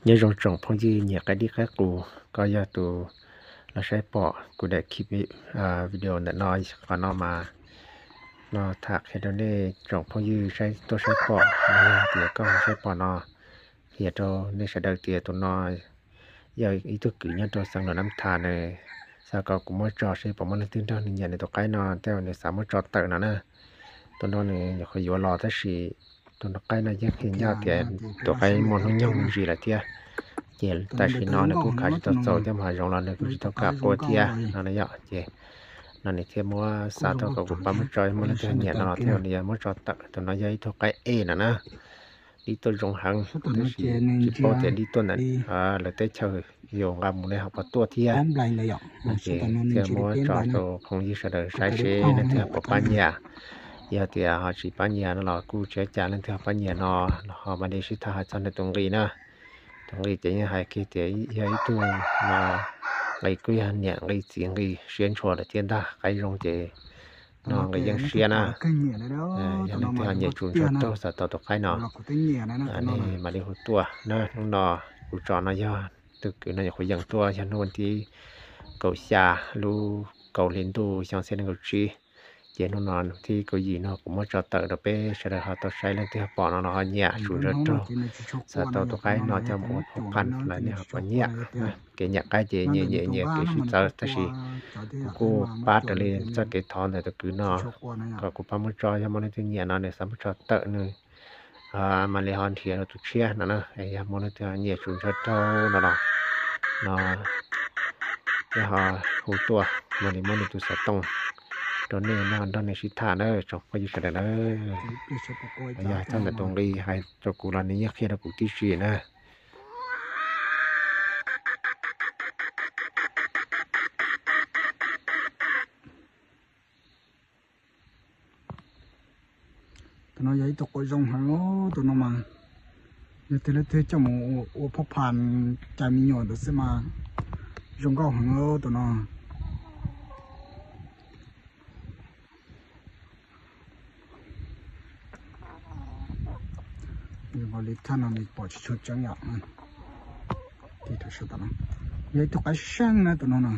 Nyob zoo tsoom phooj ywg nyiam qaib dib qaib qus, koj yog tus los saib pom kuv daim video ntawm no, qhov no mas no tham qhia rau nej tsoom phooj ywg saib tuaj saib pom, yog tias koj saib pom no, qhia rau nej sawv daws tias tus no yog ib tug kwv nyob rau xeev Luam Nab Thas nws xav kom kuv muab tso seb puas muaj leej twg nrog nws nyiam nws tus qaib no, tej zaum nws xav muab tso tawm no na. Tus no nws nyuam qhuav yuav los tab sis tus no qaib no yeej qhia ncaj tias tus qaib muaj hnub nyoog me ntsis lawm thiab. Ces tam sim no nws kuj khav tsis tau txaus thiab, hav zoov los nws kuj tsis tau kam qua thiab no yom. Ces no nws thiaj muab xav tau kom kuv pab muab tso, muaj leej twg nyiam no los thiaj li muab tso tawm. Tus no yog ib tug qaib ej no na, dib tuaj zoo heev, tab sis tsis paub tias dib tuaj ntawm lawv teb chaws yuav nqa mus li ho puas tuaj thiab. Ces thiaj muab tso rau phooj ywg sawv daws saib seb leej twg ho puas pab nyiam. Yog tias ho tsis pab nyiam no los kuj tsis ua cas, leej twg ho pab nyiam no los ho mam li sib tham hais txog nws tus nqi na. Tus nqi ces yeej hais kiag tias yog ib tug no nqi kuj yog niam nqi txiv nqi siab ntshua lawm thiab ntag, qaib zoo ces no nqi yeej siab na. Yog leej twg ho nyiam tsus ntsog raug xav tau tus qaib no, nej mam li hu tuaj na. Hnub no kuv tso no yog tus kwv no nyuam qhuav yeem tuaj, yog hnub vas thib kaum xya lub kaum hli ntuj xyoo txhiab nees nkaum tsib. Ces hnub no thib kaum yim no kuv muab tso tawm rau peb sawv daws ho tau saib, leej twg ho pom no los ho nyiam tsus ntsog raug xav tau tus qaib no coj mus ua phuv qham los nej ho puas nyiam. Kev nyiam qaib ces nyiam nyiam nyiam kev sib txawv, tab sis kuv kuj pab raws li txoj kev thov ntawm tus kwv no kom kuv pab muab tso, yog muaj leej twg nyiam no nws xav muab tso tawm nws mam li ho nrhiav rau tus tshiab no na. Yog muaj leej twg nyiam tsus ntsog raug no los no nej ho hu tuaj mam li muab nws tus xov tooj rau nej, nej ho nrog nws sib tham na tsoom phooj ywg sawv daws na. Yog txog ntawm tus nqi hais rau kuv los nws yeej qhia rau kuv tib si na. Tus no yog ib tug quav zoo heev, tus no mas yog tias leej twg coj mus ua phuv qham cais me nyuam ntawd xwb mas zoo nkauj heev tus no. Li thaj no pom tsis tshua tseeb yom. Yog ib tug qaib seej na tus no no.